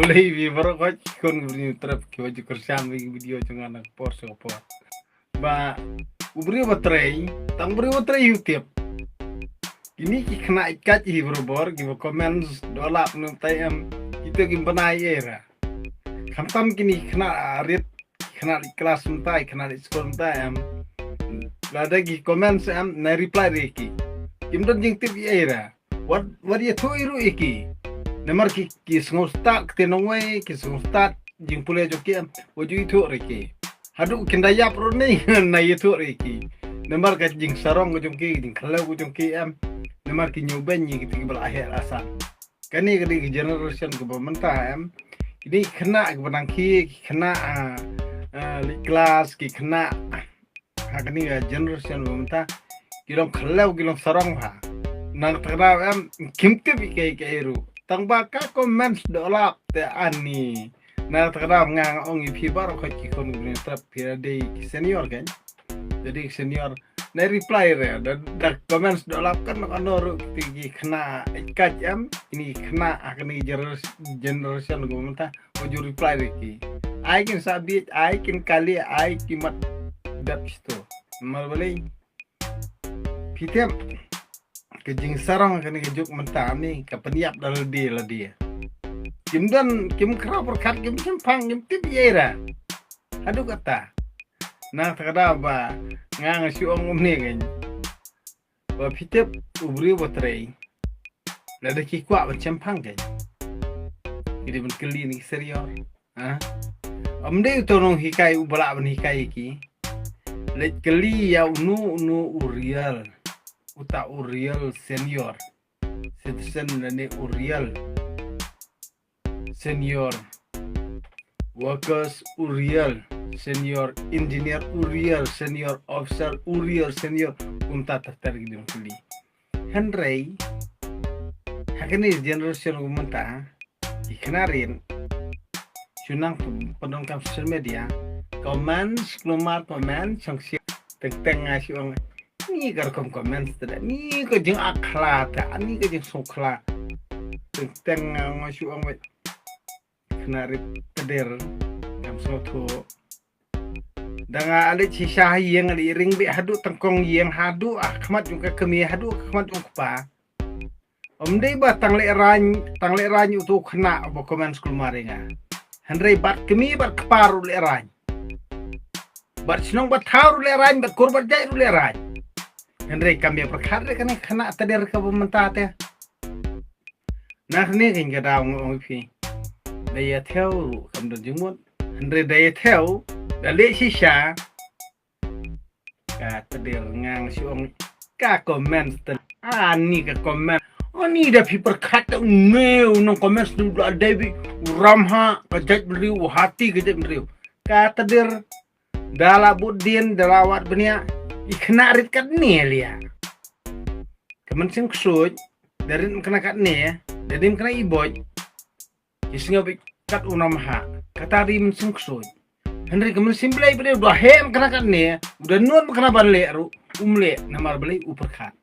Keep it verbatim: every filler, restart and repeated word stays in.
Lei bi baroh khot ki khun ki briew trep ki wa ju kyrshan wi ki video jong nga na ka por sha ka por. Ba u briew ba trei, tang briew ba trei u tip. Kini ki khynnah i kat hi barabor ki ba comments dolap ne tai em. Kita ki bnai era. Khamtam kini ki khynnah rit, ki khynnah leit klas mynta, ki khynnah leit skul mynta em. Lada ki comments em, na reply re ki. Kim don jingtip i era. Wat, wat ïathuh i ruh i ki. Namar ki, ki sngewstad kti nongwei, ki sngewstad jingpule jong ki em. Wat ju ïathuh re ki. Haduh kin da ïap ruh ni, na ïathuh re ki. Namar ka jingsarong ka jong ki, jingkhlaw ka jong ki em. Namar ki ñiewbeiñ ïa kiti ki ba la heh la san. Kane ka dei ka generation ka ba mynta em. Kini ki khynnah ki ba nang ki, ki khynnah, ah, ah, leit klas, ki khynnah, ah, ha kani ka generation ba mynta ki long khlaw, ki long sarong ha. Nang ta ka daw em, kim tip i kei kei ruh. Tang ba ka comments dolap te ani. Nang ta ka daw nga nga ong i phi baroh khot ki khun ki briew trep phi da dei ki senior kan. Da dei ki senior. Na reply re, da, da comments dolap kan na kano ruh ki, ki khynnah i kat em, kini khynnah ha kani ka gener-, generation ka ba mynta. Ko ju reply re ki. Ai kin sa bit, ai kin kali, ai ki mat dap sto. Namar balei. Phi tip. Ka jingsarong kane ka juk mynta ni ka pynïap da lade lade. Kim don, kim khraw pyrkhat, kim shemphang, kim tip ïa era. Haduh kata. Nang ta ka daw ba nga nga shu ong um ne kan. Ba phi tip u briew ba trei. Lada ki kwah ban shemphang kan. Ki dei ban kylli na ki senior. Ha? Ym dei uto u nonghikai u ba lah ban hikai ïa ki. Leit kylli ïa uno uno u real. Uta u real senior citizen lane u real senior workers u real, senior engineer u real, senior officer u real, senior kumta ter ter ki dei ban kylli. Hynrei ha kane generation ka mynta ki khynnah rit shu nang pyn-, pyndonkam social media, comments, kulmar comments, song shi teng teng nga shu ong ni ka rukom comments te da, ni ka jingakhlad te, ni ka jingsngewkhlad. Teng teng nga shu ong wei khynnah rit tder kam sngewthuh. Da nga leit shisha ha ïing, leit ring beit haduh tyngkong ïing, haduh ha khmat jong ka kmie, haduh ha khmat jong kpa. Ym dei ba tang lehrain, tang lehrain uto u khynnah uba comments kulmar ïa nga. Hynrei bad kmie bad kpa ruh lehrain. Bad shnong bad thaw ruh lehrain, bad kur bad jait ruh lehrain. Hynrei kam ïa pyrkhat re kane ka khynnah tder ka ba mynta te. Na kane ka ïing ka daw nga ong ïa phi. Da ïa thew ruh kam don jingmut. Hynrei da ïa thew, da leit shisha. Ka tder nga nga shu ong ka comments te. Ani ka comment. Ani da phi pyrkhat te une u nong comments te u la dei beit u ramhah ka jaitbynriew, u hati ka jaitbynriew. Ka tder da la bud dien, da la wad bniah. I khynnah rit katne lia. Ka mynsiem ksuid, da rit mynta katne, da rit mynta i boj. Ki sngew beit kat u nongmahah, kata dei mynsiem ksuid. Hynrei ka mynsiem Blei ba dei u da heh mynta katne, u da nud mynta ban leh ruh, um leh namar balei u pyrkhat.